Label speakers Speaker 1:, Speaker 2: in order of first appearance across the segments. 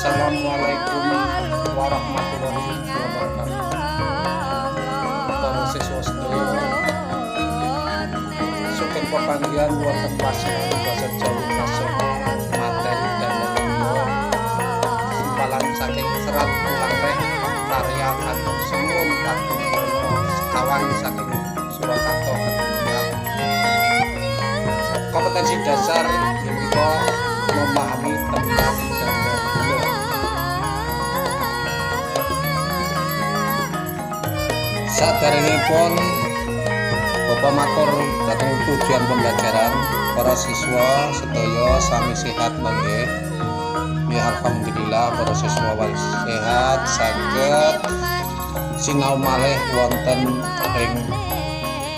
Speaker 1: Assalamualaikum warahmatullahi wabarakatuh. Para siswa sedaya, sugeng pepanggihan wonten pasinaon basa Jawi kelas 9 materi dandan gula simpalan saking serat Wulang Reh karya Kanjeng Sinuwun Pakubuwono sekawan saking Surakarta Ketinggal. Kompetensi dasar punika memahami tembang dandan gula. Saderengipun Bapak matur dhateng tujuan pembelajaran, para siswa sedaya sami sehat mangke. Ya alhamdulillah para siswa wis sehat saged sinau malih wonten ing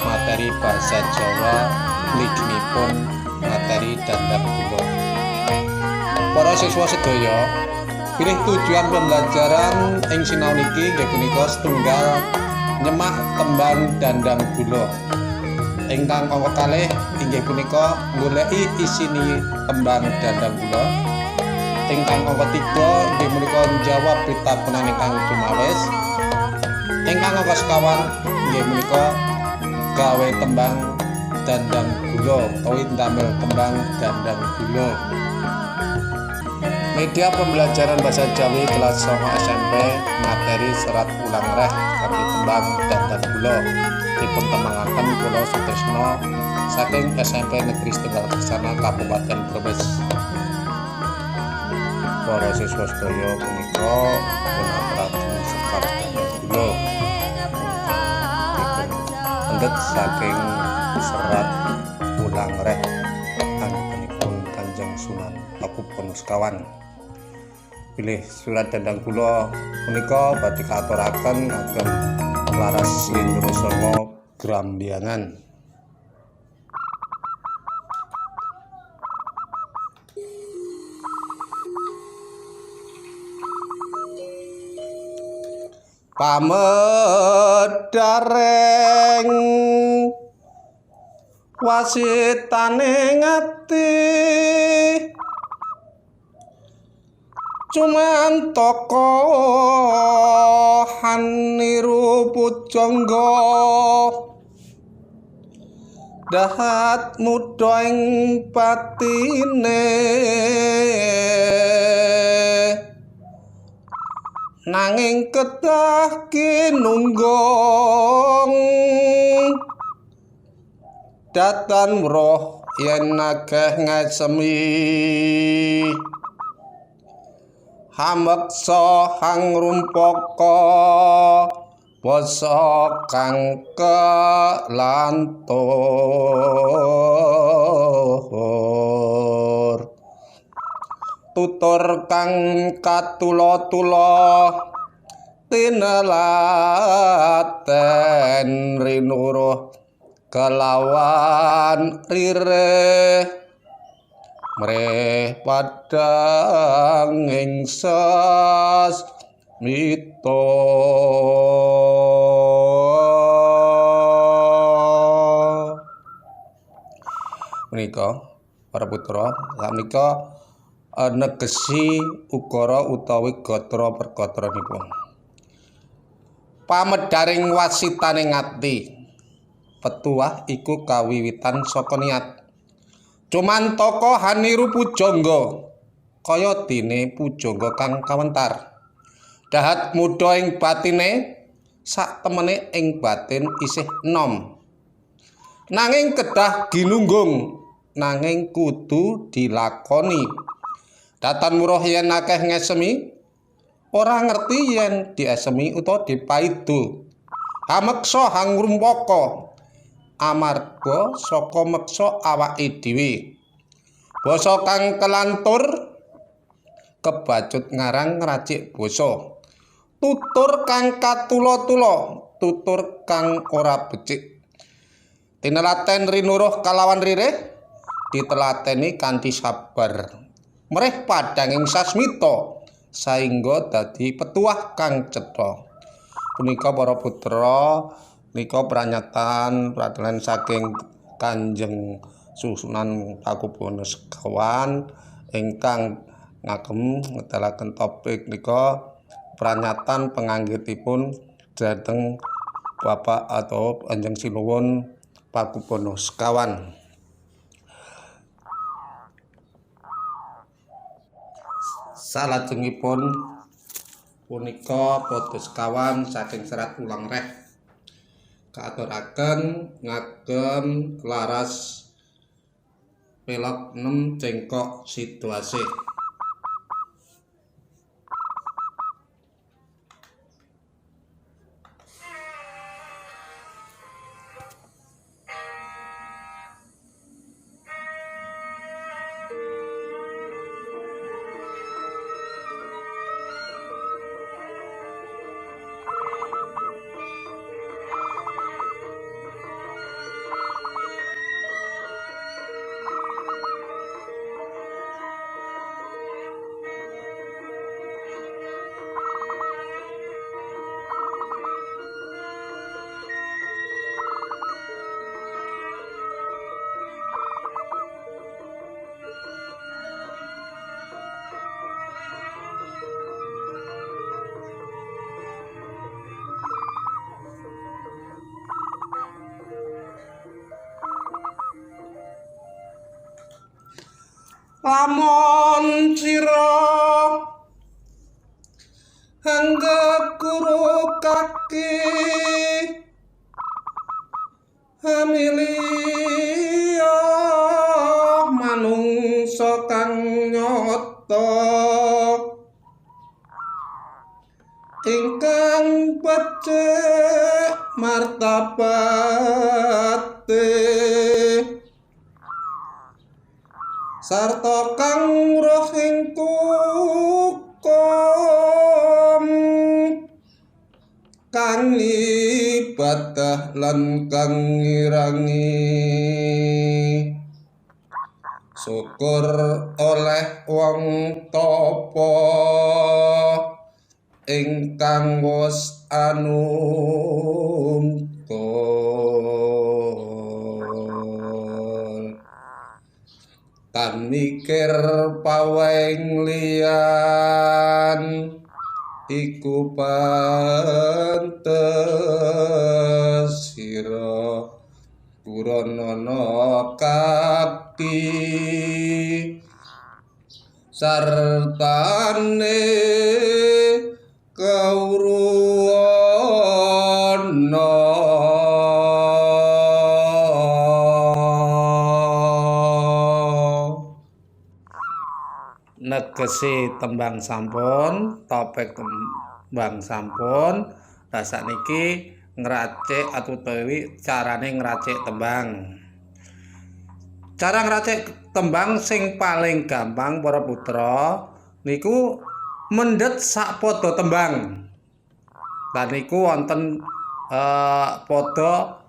Speaker 1: materi bahasa Jawa mliginipun materi dandan gula. Para siswa sedaya, pilih tujuan pembelajaran ing sinau niki nggih punika setunggal nyemak tembang dandang gula. Ingkang angka kalih inggih punika goleki isine tembang dandang gula. Ingkang angka 3 inggih punika njawab pitakonan ingkang cumawis. Ingkang angka sekawan inggih punika gawe tembang dandang gula utawi ndamel tembang dandang gula. Media pembelajaran bahasa Jawi kelas 9 SMP materi serat Wulang Reh kanthi tembang dandan gula dipun tembangaken kula Sutrisno saking SMP Negeri Setunggal Kersana Kabupaten Brebes. Para siswa sedaya punika pun aturaken serat dandan gula dipun pendhet saking serat Wulang Reh anggenipun Kanjeng Sunan Pakubuwono sekawan. Bilih surat dandang gula punika badhe kaaturaken kagem laras slendro sanga grambyangan. Pamedareng wasitane ngati cuman tokohan niru pujangga dahat mudha ing batine nanging kedah kinunggung datan weruh yen akeh ngesemi hameksa hangrumpaka basa kang kelantur tutur kang katula-tula tinelaten rinuruh kelawan ririh mreh padhang ing sasmita. Menika para putra sakmenika negesi ukara utawi gatra pergatranipun. Pamedharing wasitane ngati petuah iku kawiwitan saka niat. Cuman toko haniru pujangga kaya dene pujangga kang kawentar. Dahat mudha ing batine sak temene ing batin isih enom. Nanging kedah ginunggung, nanging kudu dilakoni. Datan weruh yen akeh ngesemi, ora ngerti yen diesemi utawa dipaido. Hameksa hangrumpaka amarga saka meksa awake dhewe. Basa kang kelantur kebacut ngarang ngracik basa. Tutur kang katula-tula, tutur kang ora becik. Tinelaten rinuruh kalawan ririh, ditelateni kanthi sabar. Mreh padhanging sasmita saengga dadi petuah kang cetha. Punika para putra nika pranyataan pratelan saking Kanjeng Susunan Pakubuwono sekawan ingkang Ngagem ngedalaken topik nika pranyatan penganggitipun dhateng Bapak atau Kanjeng Sinuwun Pakubono sekawan. Salajengipun punika padha sekawan saking serat Ulang Reh kaaturaken ngagem laras pelog 6 cengkok Sidoasih. Lamun sira angga guru kaki Amelia manungsa kang nyata ingkang becik martabate sarta kang roh ing hukum kang ibadah lan kang ngirangi syukur oleh wong tapa ingkang wis anungkul tan mikir paweng liyan iku pantes sira puranana kaki sartane kawruwana. Negesi tembang sampun, topik tembang sampun. Lah sakniki ngracik utawi carane ngracik tembang. Cara ngracik tembang sing paling gampang para putra niku mendhet sak padha tembang. Lah niku wonten padha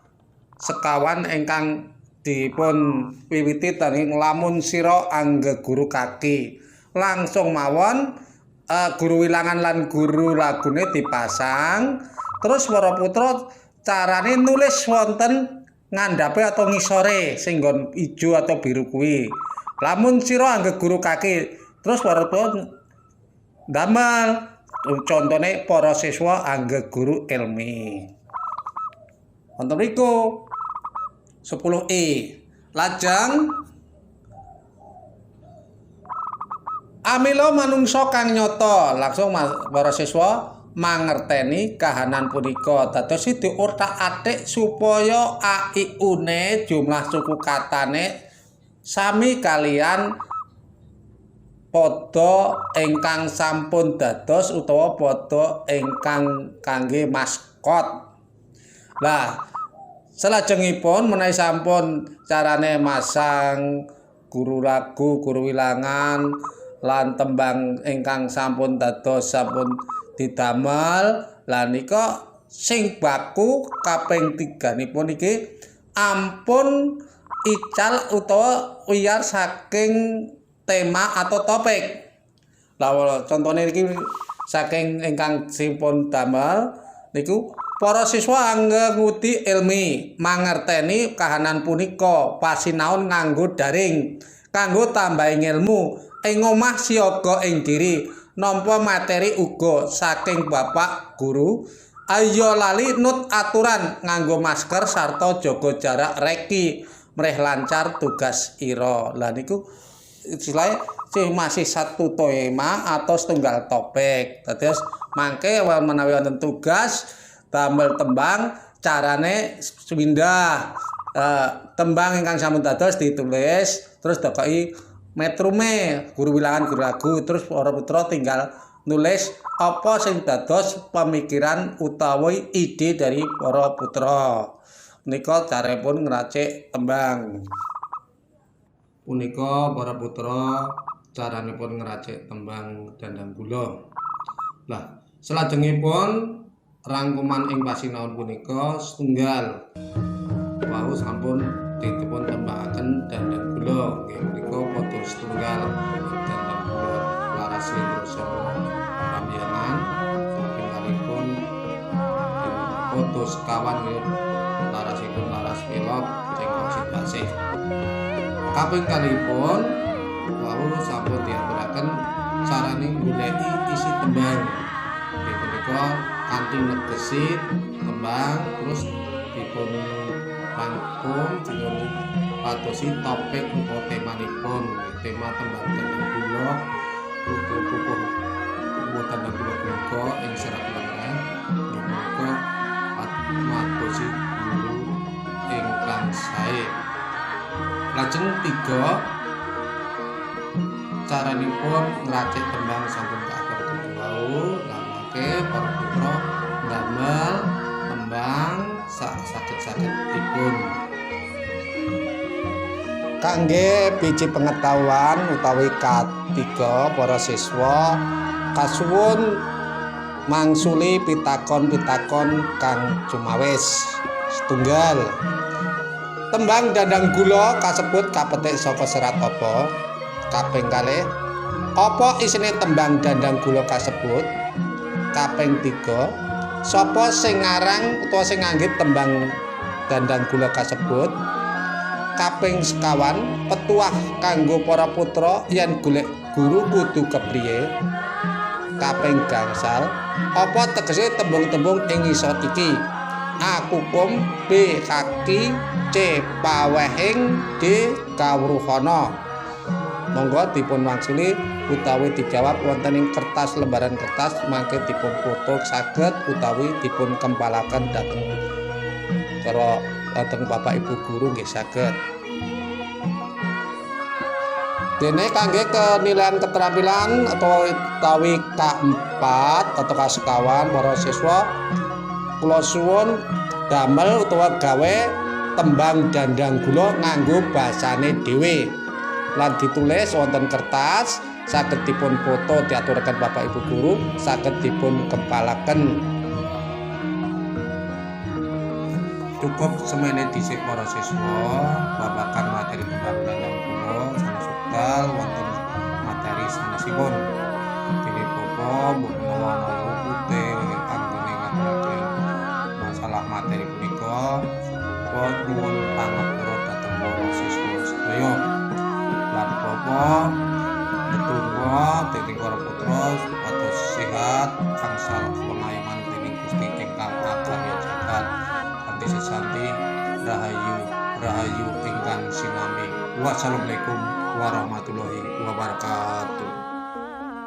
Speaker 1: sekawan ingkang dipun wiwiti dening lamun sira angge guru kaki. Langsung mawon guru wilangan lan guru lagune dipasang. Terus para putra carane nulis wonten ngandhape atau ngisore sing nggon ijo atau biru kuwi. Lamun sira angge guru kaki, terus para putra ndamel contone para siswa angge guru ilmi. Wonten mriku 10E. Lajeng amila manungsa kang nyata, langsung para siswa mangerteni kahanan punika. Dados diothak-athik supaya a i u-ne jumlah suku katane sami kalian padha ingkang sampun dados utawa padha ingkang kangge maskot. Lah salajengipun menawi sampun carane masang guru lagu, guru wilangan lan tembang ingkang sampun dados sampun didamel, lah nika sing baku kaping 3-nipun iki ampun ical utawa wiyar saking tema atau topik. Lah contone iki saking ingkang sampun damel niku para siswa angge ngudi ilmi mangerteni kahanan punika pasinaon nganggo daring kanggo tambahi ilmu. Ing omah siaga ing diri, nampa materi uga saking bapak guru. Ayo lali nut aturan nganggo masker sarta jaga jarak reki mreh lancar tugas ira. Lah niku istilahnya sing masih satu tema atau setunggal topik. Dados mangke menawi wonten tugas damel tembang carane sepindah tembang ingkang sampun dados ditulis terus dokoki metrume guru wilangan guru lagu terus para putra tinggal nulis apa sing dados pemikiran utawi ide dari para putra. Menika caripun ngracik tembang. Punika para putra caranipun ngracik tembang Dandang Gula. Lah, salajengipun rangkuman ing pasinaon punika setunggal. Wau sampun dipun tembakaken Dandang Gula. Nggih punika padha setunggal Dandang Gula laras slendro saha pambiyangan kaping kalihipun padha sekawan nggih larasipun laras pelog cengkok situasih. Kaping kalihipun wau sampun diaturaken carane goleki isi tembang. Nggih punika kanthi negesi tembang terus dipun rangkum dipun padosi topik utawa temanipun. Tema tembang Dandang Gula uga pupuh Dandang Gula punika ing serat lengreh nggih punika madosi guru ingkang sae. Lajeng 3 caranipun ngracik tembang sampun kaaturaken wau. Lah mangke para putra ndamel tembang sak saged-sagedipun. Kangge biji pengetahuan utawi K3 para siswa kasuwun mangsuli pitakon-pitakon kang cumawis. Setunggal, tembang Dandang Gula kasebut kapetik saka serat apa? Kaping kalih, apa isine tembang Dandang Gula kasebut? Kaping 3, sapa sing ngarang utawa sing nganggit tembang Dandang Gula kasebut? Kaping sekawan, petuah kanggo para putra yen golek guru kudu kepriye? Kaping gangsal, apa tegese tembung-tembung ing ngisor iki? A. Kukum, B. Kaki, C. Pawehing, D. Kawruhana. Monggo dipun wangsuli utawi dijawab wonten ing kertas lembaran kertas mangke dipun foto saged utawi dipun kempalaken dhateng cara dhateng Bapak Ibu guru nggih saged. Dene kangge kenilaian keterampilan atau utawi K4 atau K sekawan para siswa kula suwun damel utawa gawe tembang Dandang Gula nganggo basane dhewe lan ditulis wonten kertas saged dipun foto diaturaken Bapak Ibu guru saged dipun kempalaken. Cukup semene dhisik para siswa babagan materi tembang Dandang Gula sanes wekdal wonten materi sanesipun. Dene bapa mbok menawa ana lupute anggone ngaturake masalah materi punika, nyuwun pangapura dhateng para siswa sedaya. Lan bapa ndedonga dening para putra supados sehat angsal pengayoman dening Gusti ingkang akarya jagat. Kanthi sesanti rahayu rahayu ingkang sinami. Wassalamualaikum warahmatullahi wabarakatuh.